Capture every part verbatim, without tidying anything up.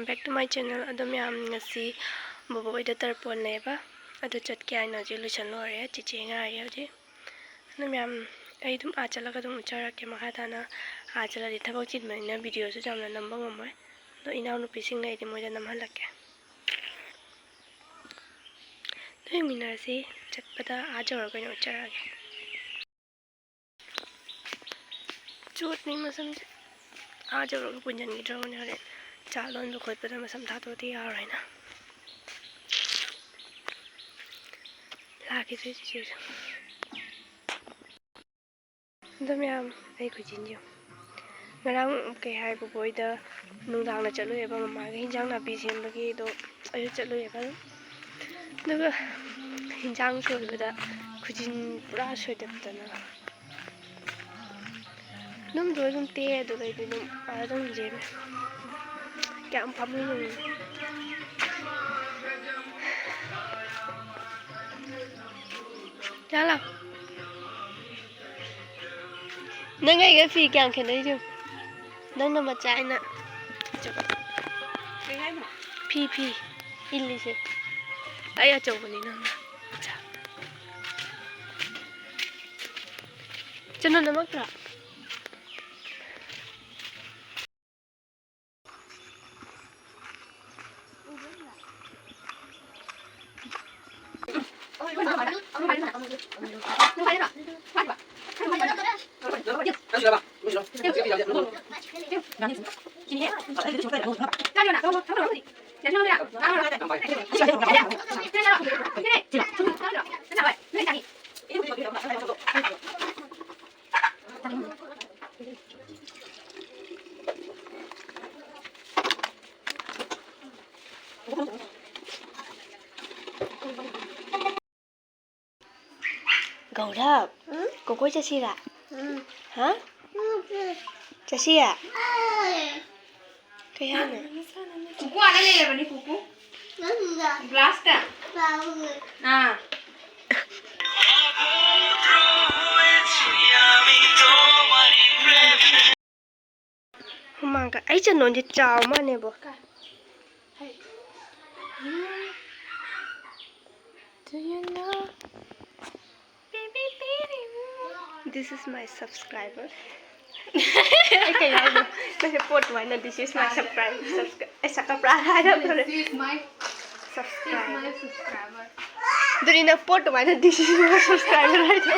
Back to my channel. ꯑꯗꯣ ꯃꯌꯥꯝ, ꯉꯁꯤ ꯕꯣꯕꯣ ꯍꯣꯏꯗ ꯇꯔꯄꯣꯟ ꯂꯩꯌꯦꯕ, ꯑꯗꯨ ꯆꯠꯀꯦ ꯍꯥꯏꯅ ꯍꯧꯖꯤꯛ ꯂꯣꯏꯁꯟ ꯂꯣꯏꯔꯦ꯫ ꯆꯤꯆꯦ ꯉꯥꯏꯔꯤ ꯍꯧꯖꯤꯛ꯫ ꯑꯗꯣ ꯃꯌꯥꯝ, ꯑꯩ ꯑꯗꯨꯝ ꯑꯥ ꯆꯠꯂꯒ ꯑꯗꯨꯝ ꯎꯠꯆꯔꯛꯀꯦ ꯃꯈꯥ ꯇꯥꯅ꯫ ꯑꯥ ꯆꯠꯂꯗꯤ ꯊꯕꯛ ꯆꯤꯟꯕꯅꯤꯅ videoꯁꯨ ꯌꯥꯝꯅ ꯅꯝꯕ ꯉꯝꯃꯣꯏ꯫ ꯑꯗꯣ ꯏꯅꯥꯎꯅꯨꯄꯤꯁꯤꯡ ꯂꯩꯔꯗꯤ ꯃꯣꯏꯗ ꯅꯝꯍꯜꯂꯛꯀꯦ꯫ ꯑꯗꯨ ꯌꯦꯡꯃꯤꯟꯅꯔꯁꯤ, ꯆꯠꯄꯗ ꯑꯥ ꯌꯧꯔꯒ ꯑꯣꯏꯅ ꯎꯠꯆꯔꯛꯑꯒꯦ꯫ ꯆꯣꯠꯅꯤ ꯃꯁꯝꯁꯦ꯫ ꯑꯥ ꯌꯧꯔꯒ ꯄꯨꯟꯁꯤꯟꯈꯤꯗ꯭ꯔꯕꯅꯦ ꯍꯣꯔꯦꯟ꯫ ꯆꯥ ꯂꯣꯟꯕ ꯈꯣꯠꯄꯗ ꯃꯁꯝ ꯊꯥꯗꯣꯛꯑꯗꯤ ꯌꯥꯔꯣꯏꯅ꯫ ꯂꯥꯛꯈꯤꯗ꯭ꯔꯦ ꯆꯤꯆꯦꯁꯨ꯫ ꯑꯗꯣ ꯃꯌꯥꯝ, ꯑꯩ ꯈꯨꯖꯤꯟꯁꯦ ꯌꯦꯡꯉꯨ꯫ ꯉꯔꯥꯡ ꯀꯩ ꯍꯥꯏ, ꯕꯣꯕꯣꯏꯗ ꯅꯨꯡꯗꯥꯡꯗ ꯆꯠꯂꯨꯏꯑꯕ, ꯃꯃꯥꯒꯤ ꯍꯤꯟꯖꯥꯡ ꯅꯥꯄꯤ ꯁꯦꯝꯕꯒꯤ꯫ ꯑꯗꯣ ꯑꯩꯁꯨ ꯆꯠꯂꯨꯏꯑꯕ ꯑꯗꯨꯝ꯫ ꯑꯗꯨꯒ ꯍꯤꯟꯖꯥꯡ ꯁꯣꯏꯕꯗ ꯈꯨꯖꯤꯟ ꯄꯨꯔꯥ ꯁꯣꯏꯗꯠꯇꯅ꯫ ꯑꯗꯨꯝ ꯂꯣꯏ ꯑꯗꯨꯝ ꯇꯦꯛꯑꯦ꯫ ꯑꯗꯨꯒ ꯑꯩꯗꯤ ꯑꯗꯨꯝ ꯑꯥꯗ ꯑꯗꯨꯝ ꯂꯦꯝꯃꯦ꯫ ꯀꯌꯥꯝ ꯄꯥꯝꯃꯨꯏ ꯌꯦꯡꯉꯨ꯫ ꯆꯠꯂꯣ꯫ ꯅꯪ ꯑꯩꯒ ꯐꯤ ꯀꯌꯥꯝ ꯈꯦꯠꯅꯩꯁꯦ ꯌꯦꯡꯉꯨ꯫ ꯅꯪꯅ ꯃꯆꯥ, ꯑꯩꯅ ꯑꯆꯧꯕ꯫ ꯀꯩ ꯍꯥꯏꯅꯣ? ꯐꯤ, ꯐꯤ ꯏꯜꯂꯤꯁꯦ꯫ ꯑꯩ ꯑꯆꯧꯕꯅꯤ, ꯅꯪꯅ ꯃꯆꯥ꯫ ꯆꯅꯝ ꯅꯝꯃꯛꯇ꯭ꯔꯣ? ꯒꯧꯔꯕ, ꯎꯝ? ꯀꯣꯀꯣꯏ ꯆꯠꯁꯤꯔꯥ? ꯎꯝ꯫ ꯍꯥ? ꯎꯝ꯫ ꯆꯠꯁꯤꯌꯦ? ꯎꯝ꯫ ꯀꯩ ꯍꯥꯏꯅꯣ? ꯀꯨꯀꯨ ꯑꯥꯗ ꯂꯩꯔꯕꯅꯤ, ꯀꯨꯀꯨ꯫ ꯅꯪꯒ꯫ ꯒ꯭ꯂꯥꯁꯇ꯫ ꯆꯥꯎꯋꯦ꯫ ꯑꯥ꯫ ꯍꯨꯃꯥꯡꯒ-, ꯑꯩ ꯆꯟꯗꯣꯟꯁꯦ ꯆꯥꯎ ꯃꯥꯜꯂꯦꯕꯣ꯫ This is my subscriber. ꯑꯩ ꯀꯩ ꯍꯥꯏꯅꯣ? ꯅꯪꯁꯦ ꯄꯣꯠ ꯑꯗꯨꯃꯥꯏꯅ, "This is my subscribe-, subscri-," ꯑꯩ ꯁꯛꯀꯄ꯭ꯔꯥ ꯍꯥꯏꯔꯛꯇꯣꯔꯦ꯫ This is my, this is subscribe. My subscriber. ꯑꯗꯨꯗꯤ ꯅꯪ ꯄꯣꯠ ꯑꯗꯨꯃꯥꯏꯅ, "This is my subscriber" ꯍꯥꯏꯗꯣ꯫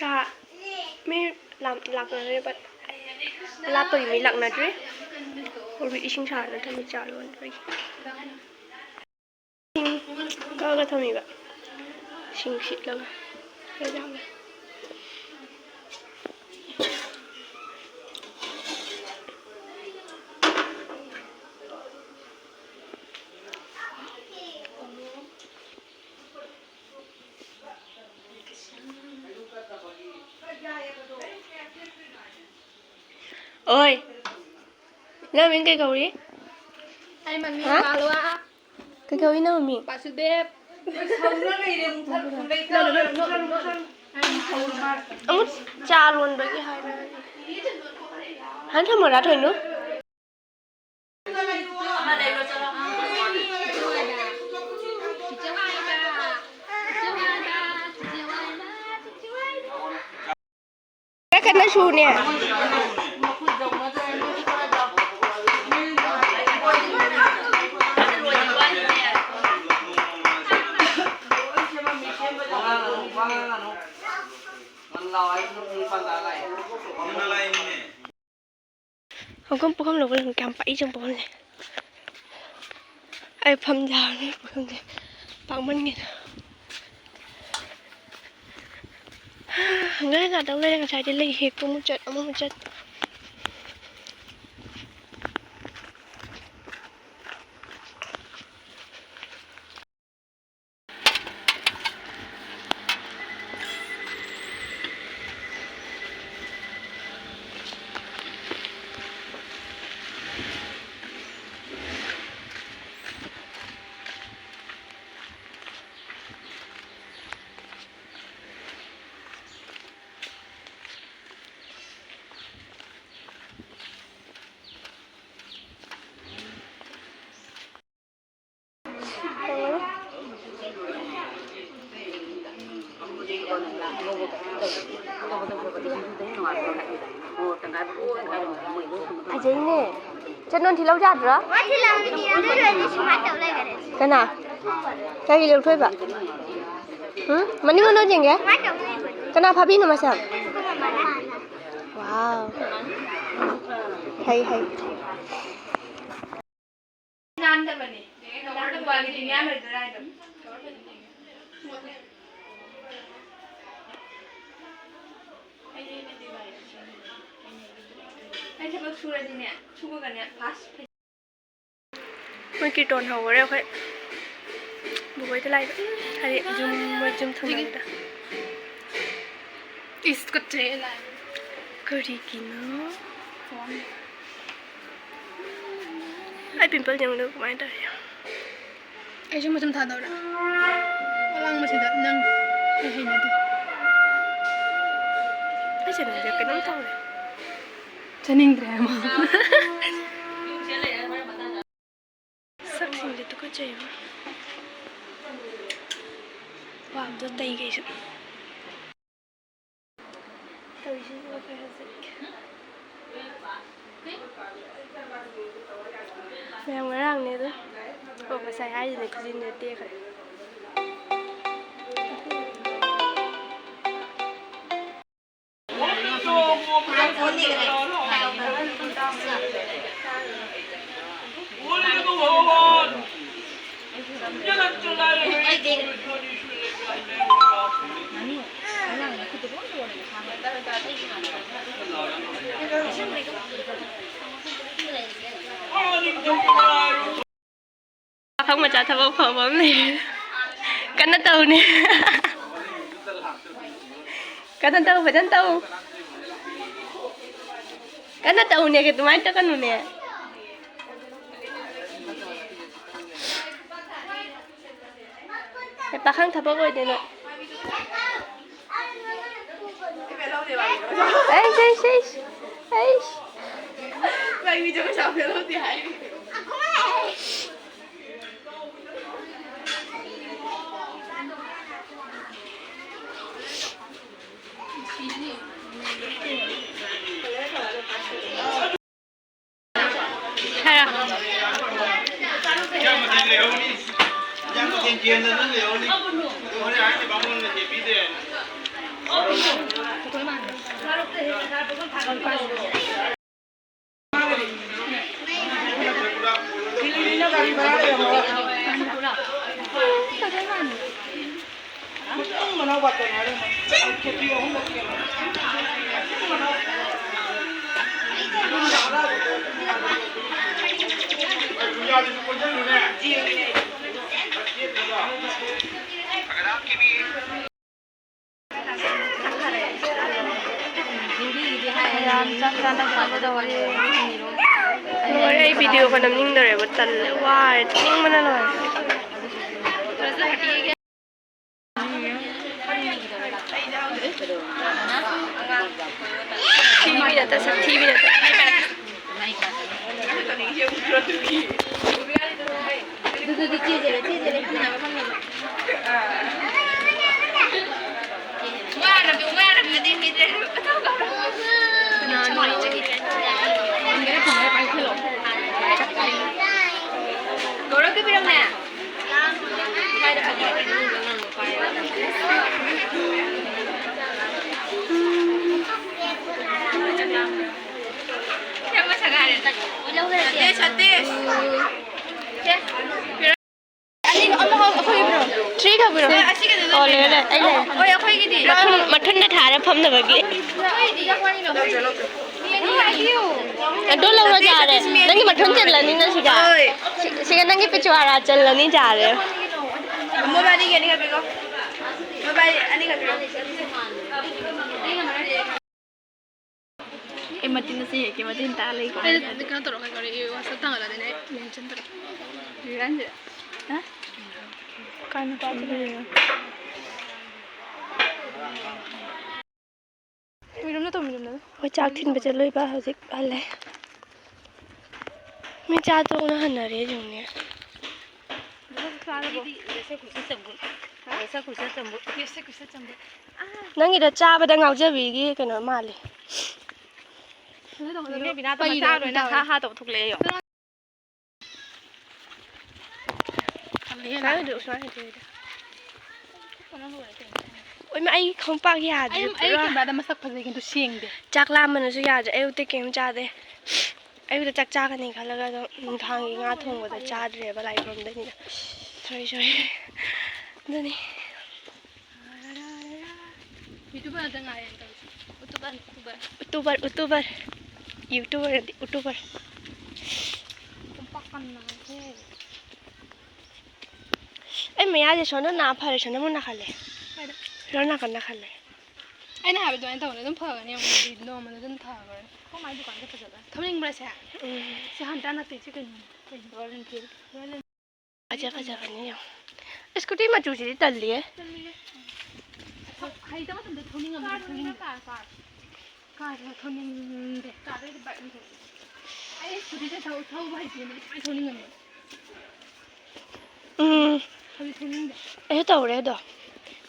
ꯆꯥ ꯃꯤ ꯂꯥꯛ-, ꯂꯥꯛꯅꯔꯦ, but ꯂꯥꯞꯄꯒꯤ ꯃꯤ ꯂꯥꯛꯅꯗ꯭ꯔꯤ꯫ ꯍꯧꯖꯤꯛ ꯏꯁꯤꯡ ꯁꯥꯍꯜꯂ ꯊꯝꯃꯤ, ꯆꯥ ꯂꯣꯟꯕꯒꯤ꯫ ꯏꯁꯤꯡ ꯀꯛꯑꯒ ꯊꯝꯃꯤꯕ, ꯏꯁꯤꯡ ꯁꯤꯠꯂꯒ꯫ ꯑꯣꯏ, ꯅꯪ ꯃꯤꯡ ꯀꯩ ꯀꯧꯔꯤ? ꯑꯩ ꯃꯃꯤꯡ ꯍꯥ? ꯄꯥꯜꯂꯨ꯫ ꯀꯩ ꯀꯧꯏ ꯅꯪ ꯃꯃꯤꯡ? ꯕꯥꯁꯨꯗꯦꯕ꯫ ꯑꯃꯨꯛ ꯆꯥ ꯂꯣꯟꯕꯒꯤ ꯍꯥꯏꯔꯛꯑꯒꯦ꯫ ꯍꯥꯟꯅ ꯊꯝꯃꯣꯔꯥ ꯊꯣꯏꯅꯨ꯫ ꯀꯟꯅ ꯁꯨꯅꯦ꯫ ꯍꯧꯒꯝ ꯄꯨꯈꯝ ꯂꯧꯕ ꯂꯪ ꯀꯌꯥꯝ ꯄꯥꯛꯏ ꯆꯪ ꯄꯨꯈꯝꯁꯦ꯫ ꯑꯩ ꯐꯝ ꯌꯥꯔꯅꯤ ꯄꯨꯈꯝꯁꯦ ꯄꯥꯛꯃꯟꯒꯤꯅ꯫ ꯍꯪꯒꯠ ꯍꯟꯗꯥ ꯇꯧ ꯂꯩꯔꯦ꯫ ꯉꯁꯥꯏꯗꯤ ꯂꯩ ꯍꯦꯛꯄ ꯑꯃꯨꯛ ꯆꯠ ꯑꯃꯃꯨꯛ ꯆꯠ꯫ ꯐꯖꯩꯅꯦ꯫ ꯆꯠꯅꯣꯟ ꯊꯤꯜꯍꯧ ꯌꯥꯗ꯭ꯔꯣ? ꯋꯥ ꯊꯤꯜꯂꯛꯑꯕꯅꯤ, ꯑꯗꯨ ꯂꯣꯏꯔꯗꯤ ꯁꯨꯃꯥꯏꯅ ꯇꯧ ꯂꯩꯈꯔꯦ꯫ ꯀꯅꯥ? ꯀꯔꯤ ꯂꯧꯊꯣꯏꯕ? ꯎꯝ? ꯃꯅꯤꯡ ꯑꯣꯟꯊꯣꯛ ꯌꯦꯡꯒꯦ꯫ ꯁꯨꯃꯥꯏꯅ ꯇꯧ ꯂꯩꯈꯔꯦ꯫ ꯀꯅꯥ ꯐꯥꯕꯤꯅꯣ ꯃꯁꯝ? ꯑꯩꯈꯣꯏ ꯃꯃꯥꯅ꯫ ꯋꯥꯎ꯫ ꯍꯩ, ꯍꯩ꯫ ꯅꯥꯟꯗꯕꯅꯤ꯫ ꯅꯥꯟꯗꯕ ꯋꯥꯅꯤ, ꯗꯨꯅꯤꯌꯥ ꯂꯩꯗꯣꯏꯔꯥ ꯍꯥꯏꯗꯣ꯫ ꯑꯩ ꯊꯕꯛ ꯁꯨꯔꯗꯤꯅꯦ, ꯁꯨꯕꯒꯅꯦ, ꯐꯥꯁ ꯃꯣꯏ ꯀꯤꯔꯇꯣꯟ ꯍꯧꯈꯔꯦ ꯑꯩꯈꯣꯏ ꯕꯨꯕꯣꯏꯗ ꯂꯥꯛꯏꯕ꯫ ꯍꯥꯏꯗꯤ ꯖꯨꯝ, ꯃꯣꯏ ꯖꯨꯝ ꯊꯪꯅꯕꯗ꯫ ꯏꯁ, ꯀꯠꯆꯩꯌꯦ ꯂꯥꯏ꯫ ꯀꯔꯤꯒꯤꯅꯣ? ꯑꯩ ꯄꯤꯝꯄꯜ ꯌꯦꯡꯉꯨꯗ ꯀꯃꯥꯏꯅ ꯇꯧꯔꯤ? ꯑꯩꯁꯨ ꯃꯆꯨꯝ ꯊꯥꯗꯧꯔꯥ? ꯑꯂꯥꯡꯕꯁꯤꯗ ꯅꯪ ꯑꯩ ꯍꯩꯅꯗꯦ꯫ ꯑꯩ ꯆꯦꯅꯦꯜꯁꯦ ꯀꯩꯅꯣꯝ ꯇꯧꯔꯦ꯫ ꯆꯥꯅꯤꯡꯗ꯭ꯔꯦ ꯍꯥꯏꯕ꯫ ꯁꯛꯁꯤꯡꯁꯦ ꯇꯨꯀꯠꯆꯩꯕ꯫ ꯋꯥꯕꯗꯣ ꯇꯩꯒꯩꯁꯨ꯫ ꯇꯧꯔꯤꯁꯤꯕꯨ ꯑꯩꯈꯣꯏ ꯍꯧꯖꯤꯛ꯫ ꯃꯌꯥꯝ ꯉꯔꯥꯡꯅꯦ ꯑꯗꯣ꯫ ꯑꯣ, ꯉꯁꯥꯏ ꯍꯥꯏꯔꯤꯅꯦ, ꯈꯨꯖꯤꯟꯁꯦ ꯇꯦꯛꯈ꯭ꯔꯦ꯫ ꯄꯥꯈꯪ ꯃꯆꯥ ꯊꯕꯛ ꯐꯕ ꯑꯃ ꯂꯩꯔꯦ꯫ ꯀꯟꯅ ꯇꯧꯅꯦ꯫ ꯀꯟꯅ ꯇꯧ, ꯐꯖꯅ ꯇꯧ꯫ ꯀꯟꯅ ꯇꯧꯅꯦ, ꯑꯗꯨꯃꯥꯏꯅ ꯇꯧꯒꯅꯨꯅꯦ꯫ ꯑꯦ, ꯄꯥꯈꯪ ꯊꯕꯛ ꯑꯣꯏꯗꯦ ꯅꯣꯏ꯫ ꯑꯩꯁ, ꯑꯩꯁ, ꯑꯩꯁ, ꯑꯩꯁ꯫ ꯃꯥꯏ ꯃꯤꯗꯣ ꯄꯩꯁꯥ ꯐꯦꯜ ꯑꯣꯏꯗꯦ ꯍꯥꯏ꯫ ꯃꯌꯥꯝ ꯆꯥꯛ ꯆꯥꯅꯈꯤꯕꯗ ꯋꯥꯔꯤ ꯂꯤꯔꯣ꯫ ꯂꯣꯏꯔꯦ, ꯑꯩ ꯚꯤꯗꯤꯑꯣꯒ ꯅꯝꯅꯤꯡꯗꯔꯦꯕ, ꯇꯜꯂꯦ, ꯋꯥꯔꯦ, ꯇꯨꯝꯅꯤꯡꯕꯅ ꯂꯣꯏꯔꯦ꯫ ꯊꯤꯕꯤ ꯅꯠꯇ, ꯁꯛ ꯊꯤꯕꯤ ꯅꯠꯇ꯫ ꯑꯗꯨꯗꯤ ꯆꯦꯟꯁꯤꯜꯂꯦ, ꯆꯦꯟꯁꯤꯜꯂꯦ, ꯐꯝꯅꯕ, ꯐꯝꯅꯕ꯫ ꯋꯥꯔꯕꯤ, ꯋꯥꯔꯕꯤ, ꯑꯗꯨꯗꯤ ꯃꯤꯗꯤ ꯀꯅꯥꯅꯣ? ꯒꯧꯔꯕꯤꯔꯝꯅꯦ? ꯁꯇꯤꯁ, ꯁꯇꯤꯁ꯫ ꯊ꯭ꯔꯤ ꯈꯛ ꯄꯤꯔꯣ꯫ ꯑꯣ, ꯂꯩꯔꯦ, ꯂꯩꯔꯦ꯫ ꯑꯩ ꯂꯩꯔꯦ꯫ ꯃꯊꯨꯟ, ꯃꯊꯨꯟꯗ ꯊꯥꯔ ꯐꯝꯅꯕꯒꯤ꯫ ꯑꯗꯨ ꯂꯧꯔꯣ ꯌꯥꯔꯦ꯫ ꯅꯪꯒꯤ ꯃꯊꯨꯟ ꯆꯤꯜꯂꯅꯤꯅ ꯁꯤꯒ꯫ ꯁꯤ-, ꯁꯤꯒ ꯅꯪꯒꯤ ꯄꯤꯆꯨꯋꯥꯔꯥ ꯆꯜꯂꯅꯤ ꯌꯥꯔꯦ꯫ ꯃꯣꯕꯥꯏꯜ ꯑꯅꯤꯒꯤ ꯑꯅꯤꯈꯛ ꯄꯤꯔꯣ꯫ ꯃꯣꯕꯥꯏꯜ ꯑꯅꯤꯈꯛ ꯄꯤꯔꯣ꯫ ꯑꯩ ꯃꯇꯤꯟ ꯑꯁꯤ ꯍꯦꯛꯀꯦ, ꯃꯇꯤꯟ ꯇꯥ ꯂꯩꯀꯣ꯫ ꯑꯩ ꯀꯩꯅꯣ ꯇꯧꯔꯣ, ꯀꯩꯅꯣ ꯇꯧꯔꯣ, ꯑꯩ WhatsApp ꯊꯥꯡꯒꯠꯂꯛꯑꯗꯤꯅꯦ ꯑꯩ mention ꯇꯧꯔꯛꯀꯦ꯫ ꯔꯤꯍꯥꯟꯁꯦ꯫ ꯍꯥ? ꯀꯥꯏ ꯃꯈꯥꯗ ꯂꯩꯔꯤꯅꯣ? ꯃꯤꯔꯨꯝꯗ ꯇꯧ, ꯃꯤꯔꯨꯝꯗ꯫ ꯑꯩꯈꯣꯏ ꯆꯥꯛ ꯊꯤꯟꯕ ꯆꯠꯂꯨꯏꯕ, ꯍꯧꯖꯤꯛ ꯍꯜꯂꯦ꯫ ꯃꯤ ꯆꯥ ꯇꯣꯛꯅ ꯍꯟꯅꯔꯦ ꯌꯦꯡꯉꯨꯅꯦ꯫ ꯅꯪꯒꯤꯗꯣ ꯆꯥꯕꯗ ꯉꯥꯎꯖꯕꯤꯒꯤ ꯀꯩꯅꯣ ꯃꯥꯜꯂꯦ꯫ ꯅꯦ ꯕꯤꯅꯥꯗꯣ ꯃꯆꯥ ꯂꯣꯏꯅ ꯍꯥ ꯍꯥ ꯇꯧ ꯊꯣꯛꯂꯛꯑꯦ ꯌꯣ꯫ ꯈꯜꯂꯦ ꯁꯨꯃꯥꯏꯅ ꯇꯧꯗꯣꯏ, ꯁꯨꯃꯥꯏꯅ ꯇꯧꯗꯣꯏ꯫ ꯑꯣꯏꯃ, ꯑꯩ ꯈꯣꯡꯄꯥꯛ ꯌꯥꯗ꯭ꯔꯦ ꯑꯩ, ꯑꯩ ꯄꯨꯔꯥ꯫ Camera ꯗ ꯃꯁꯛ ꯐꯖꯩ, ꯀꯩꯅꯣ ꯁꯦꯡꯗꯦ꯫ ꯆꯥꯛ ꯂꯥꯝꯕꯅꯁꯨ ꯌꯥꯗ꯭ꯔꯦ, ꯑꯌꯨꯛꯇ ꯀꯩꯝ ꯆꯥꯗꯦ꯫ ꯑꯌꯨꯛꯇ ꯆꯥꯛ ꯆꯥꯒꯅꯤ ꯈꯜꯂꯒ ꯑꯗꯨꯝ ꯅꯨꯡꯗꯥꯡꯒꯤ ꯉꯥ ꯊꯣꯡꯕꯗꯣ ꯆꯥꯗ꯭ꯔꯦꯕ, ꯂꯥꯏꯕꯨꯡꯗꯅꯤꯅ꯫ Sorry, sorry꯫ ꯑꯗꯨꯅꯤ꯫ YouTuber ꯉꯥꯛꯇ ꯉꯥꯏꯔꯦꯅ ꯇꯧꯔꯤꯁꯦ꯫ YouTuber, YouTuber꯫ YouTuber, YouTuber ꯅꯠꯇꯦ, YouTuber꯫ ꯈꯣꯡꯄꯥꯛ ꯀꯟꯅ ꯉꯥꯏꯍꯦ꯫ ꯑꯩ ꯃꯌꯥꯁꯦ ꯁꯣꯝꯗ ꯅꯥ ꯐꯔꯦ, ꯁꯣꯝꯗ ꯑꯃꯨꯛ ꯅꯥꯈꯠꯂꯦ꯫ ꯀꯥꯏꯗ? ꯁꯣꯝ ꯅꯥꯀꯟ ꯅꯥꯈꯠꯂꯦ꯫ ꯑꯩꯅ ꯍꯥꯏꯕ ꯑꯗꯨꯃꯥꯏꯅ ꯇꯧꯕꯅꯦ, ꯑꯗꯨꯝ ꯐꯒꯅꯤ, ꯑꯃꯨꯛ ꯅꯣꯡꯃꯗ ꯑꯗꯨꯝ ꯐꯈ꯭ꯔꯅꯤ꯫ ꯑꯩꯈꯣꯏ ꯃꯥꯏ ꯗꯨꯀꯥꯟꯗ ꯐꯖꯕ꯫ ꯊꯧꯅꯤꯡꯕ꯭ꯔꯥ ꯁꯦ? ꯎꯝ꯫ ꯁꯤ ꯍꯟꯇꯥ ꯅꯠꯇꯦ, ꯁꯤ ꯀꯩꯅꯣ? ꯀꯩꯅꯣ? Royal Enfield꯫ Royal Enfield꯫ ꯐꯖ ꯐꯖꯕꯅꯤ ꯌꯦꯡꯉꯣ꯫ Scooty ꯃꯆꯨꯁꯤꯗꯤ ꯇꯜꯂꯤꯌꯦ꯫ ꯇꯜꯂꯤꯌꯦ꯫ ꯍꯩꯇꯕ ꯃꯇꯝꯗ ꯊꯧꯅꯤꯡꯉꯝꯃꯦ, ꯊꯧꯅꯤꯡꯗꯦ꯫ ꯀꯥꯔ ꯊꯧꯅꯤꯡꯗꯦ꯫ ꯀꯥꯔꯗ ꯑꯩꯗꯤ bike ꯑꯣꯏꯅ ꯊꯧꯅꯤꯡꯉꯦ꯫ ꯑꯩ scooty ꯁꯦ ꯊꯧ-, ꯊꯧꯕ ꯍꯩꯇꯦ, ꯑꯗꯨ ꯀꯃꯥꯏꯅ ꯊꯧꯅꯤꯡꯉꯝꯃꯦ? ꯎꯝ꯫ ꯍꯧꯖꯤꯛ ꯊꯧꯅꯤꯡꯗꯦ꯫ ꯑꯩꯁꯨ ꯇꯧꯔꯦ ꯑꯗꯣ꯫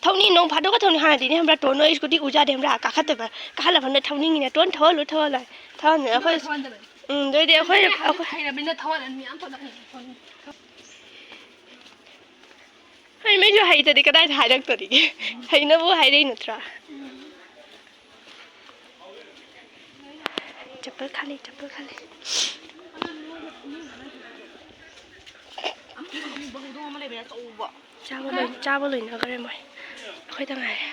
ꯊꯧꯅꯤ, ꯅꯣꯡ ꯐꯥꯗꯣꯛꯀ ꯊꯧꯅꯤ꯫ ꯍꯥꯟꯅꯗꯤꯅꯦ ꯈꯪꯕ꯭ꯔꯥ, ꯇꯣꯟ ꯍꯣꯏ scooty ꯎꯖꯥꯗꯦ ꯈꯪꯕ꯭ꯔꯥ, ꯀꯥꯈꯠꯇꯕ, ꯀꯥꯈꯠꯂ ꯐꯝꯗ ꯊꯧꯅꯤꯡꯉꯤꯅꯦ꯫ ꯇꯣꯟ ꯊꯧꯍꯜꯂꯨ, ꯊꯧꯍꯜꯂꯣ꯫ ꯊꯧꯍꯟꯗꯅ ꯑꯩꯈꯣꯏ ꯊꯧꯍꯟꯗꯕꯅꯤ꯫ ꯎꯝ, ꯑꯗꯨꯏꯗꯤ ꯑꯩꯈꯣꯏ, ꯑꯩꯈꯣꯏ ꯍꯩꯔꯕꯅꯤꯅ ꯊꯧꯍꯜꯂꯅꯤ, ꯃꯌꯥꯝ ꯊꯧꯍꯜꯂꯅꯤ꯫ ꯍꯩ, ꯃꯤꯁꯨ ꯍꯩꯇꯗꯤ ꯀꯗꯥꯏꯗ ꯍꯥꯏꯔꯛꯇꯣꯔꯤꯒꯦ? ꯍꯩꯅꯕꯨ ꯍꯥꯏꯔꯛꯏ ꯅꯠꯇ꯭ꯔꯥ? ꯆꯄꯜ ꯈꯜꯂꯤ, ꯆꯄꯜ ꯈꯜꯂꯤ꯫ ꯆꯥꯕ ꯂꯣꯏ-, ꯆꯥꯕ ꯂꯣꯏꯅꯈ꯭ꯔꯦ ꯃꯣꯏ꯫ ꯑꯩꯈꯣꯏꯗ ꯉꯥꯏꯔꯦ꯫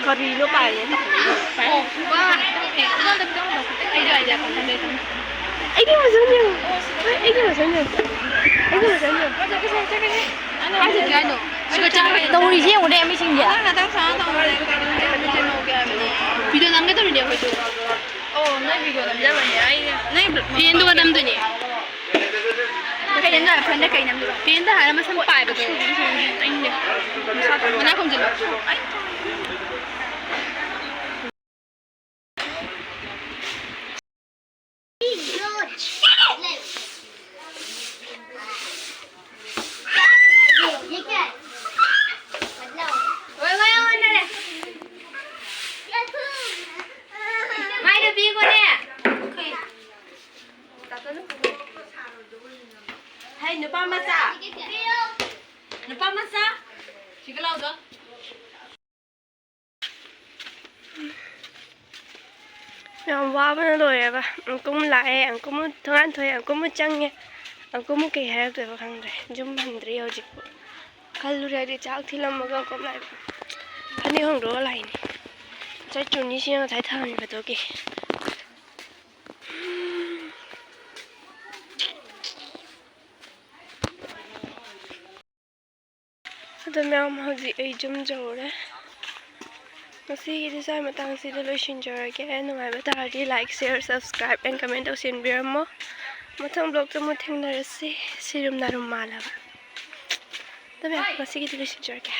ꯀꯔꯤꯅꯣ ꯄꯥꯏꯔꯦ꯫ ꯑꯩꯒꯤ ꯃꯁꯝ ꯌꯦꯡꯉꯨ꯫ ꯑꯩꯒꯤ ꯃꯁꯝ ꯌꯦꯡꯉꯨ꯫ ꯑꯩꯒꯤ ꯃꯁꯝ ꯌꯦꯡꯉꯨ꯫ ꯀꯥꯏ ꯆꯠꯀꯦ ꯍꯥꯏꯅꯣ? ꯁꯤꯗ ꯆꯠꯂꯒ ꯇꯧꯔꯤꯁꯦ ꯌꯦꯡꯉꯨꯅꯦ, ꯃꯤꯁꯤꯡꯁꯦ꯫ Video ꯅꯝꯒꯦ ꯇꯧꯔꯤꯅꯦ ꯑꯩꯈꯣꯏꯁꯨ꯫ ꯑꯣ, ꯅꯣꯏ video ꯅꯝꯖꯕꯅꯦ꯫ ꯑꯩ, ꯅꯣꯏ ꯐꯦꯟꯗꯨꯒ ꯅꯝꯗꯣꯏꯅꯦ꯫ ꯐꯦꯟꯗꯣ, ꯐꯦꯟꯗꯣ ꯀꯩ ꯅꯝꯗꯣꯏꯕ? ꯐꯦꯟꯗꯣ ꯍꯥꯏꯔ ꯃꯁꯝ ꯄꯥꯏꯕꯗꯣ꯫ ꯃꯅꯥ ꯈꯣꯡꯖꯤꯜꯂꯣ꯫ ꯌꯥꯝ ꯋꯥꯕꯅ ꯂꯣꯏꯔꯦꯕ꯫ ꯑꯪꯀꯨꯝ ꯂꯥꯛꯑꯦ, ꯑꯪꯀꯨꯝ ꯊꯣꯡꯒꯥꯟ ꯊꯣꯛꯑꯦ, ꯑꯪꯀꯨꯝ ꯆꯪꯉꯦ, ꯑꯪꯀꯨꯝ ꯀꯩ ꯍꯥꯏꯔꯛꯇꯣꯏꯕ ꯈꯪꯗ꯭ꯔꯦ꯫ ꯌꯨꯝ ꯍꯟꯗ꯭ꯔꯤ ꯍꯧꯖꯤꯛꯄꯨ꯫ ꯈꯜꯂꯨꯔꯗꯤ ꯆꯥꯛ ꯊꯤꯜꯂꯝꯃꯒ ꯑꯪꯀꯨꯝ ꯂꯥꯛꯑꯦꯕ꯫ ꯐꯅꯦꯛ ꯍꯣꯡꯗꯣꯛꯑꯒ ꯂꯥꯛꯏꯅꯦ꯫ ꯉꯁꯥꯏ ꯆꯨꯅꯤ ꯁꯤꯅ ꯉꯁꯥꯏ ꯊꯥꯔꯝꯃꯤꯕꯗꯨꯒꯤ꯫ ꯑꯗꯣ ꯃꯌꯥꯝ, ꯍꯧꯖꯤꯛ ꯑꯩ ꯌꯨꯝ ꯌꯧꯔꯦ꯫ ꯉꯁꯤꯒꯤꯗꯤ ꯁ꯭ꯋꯥꯏ ꯃꯇꯥꯡꯁꯤꯗ ꯂꯣꯏꯁꯤꯟꯖꯔꯒꯦ꯫ ꯅꯨꯡꯉꯥꯏꯕ ꯇꯥꯔꯗꯤ like, share, subscribe and comment ꯇꯧꯁꯤꯟꯕꯤꯔꯝꯃꯣ꯫ ꯃꯊꯪ vlogꯇ ꯑꯃꯨꯛ ꯊꯦꯡꯅꯔꯁꯤ꯫ ꯁꯤꯔꯨꯝ ꯅꯥꯔꯨꯝ ꯃꯥꯜꯂꯕ꯫ ꯑꯗꯣ ꯃꯌꯥꯝ, ꯉꯁꯤꯒꯤꯗꯤ ꯂꯣꯏꯁꯤꯟꯖꯔꯒꯦ꯫